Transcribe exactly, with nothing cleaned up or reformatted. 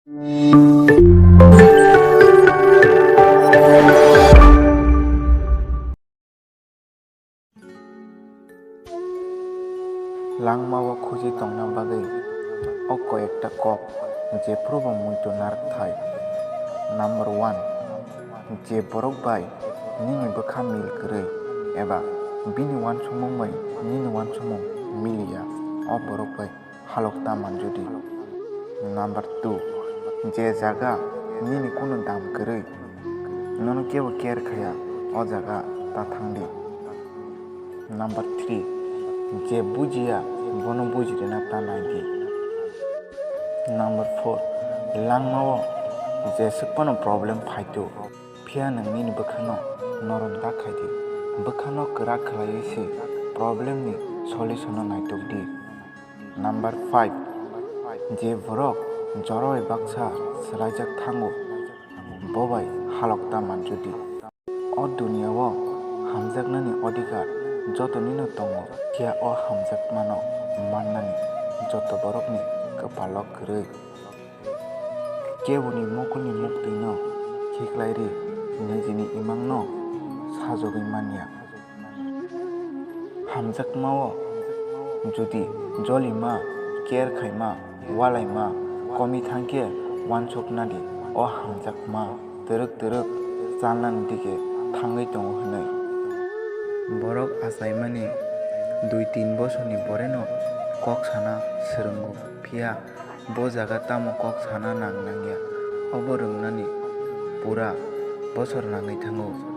Langmao khuji tongna bagwi o koyekta kok jephrubo muitu narwkthai. Number one, je borok bai nini bwkha mil kwrwi eba bini uansukmung bai nini uansukmung miliya, o borok bai halok ta manjodi. Number two, je jaga nini kunu dam kwrwi, nono kebo care khaya, o jaga ta thangdi. Number three, je bujiya, bono bujirina ta naidi. Number four, langmao jeswk phano problem phaito, phiya nwng nini bwkhano norom da khaidi. Bwkhano kwrak khlaiwi se problem ni solution no naitokdi. Number five, je borok jora bai baksa swlaijak thango, bo bai halok ta manjodi. O duniya o hamjaknani odhikar jotonino tongo, phiya o hamjakmano mannani joto borokni kwpalo kwrwi. Keboni mokolni muktwino khiklai ri, nijini imangno sajogwi manya. Hamjakmao jodi jolima, care khaima, walaima komi thangkhe, uansuknadi o hamjakma twrwk twrwk chalnani dike thangwi tongo hwnwi. Borok achaimani dui tin bosorni boreno kok sana swrwngo, phiya bo jaga tamo kok sana nang nangya, obo rwngnani pura bosor nangwi thango.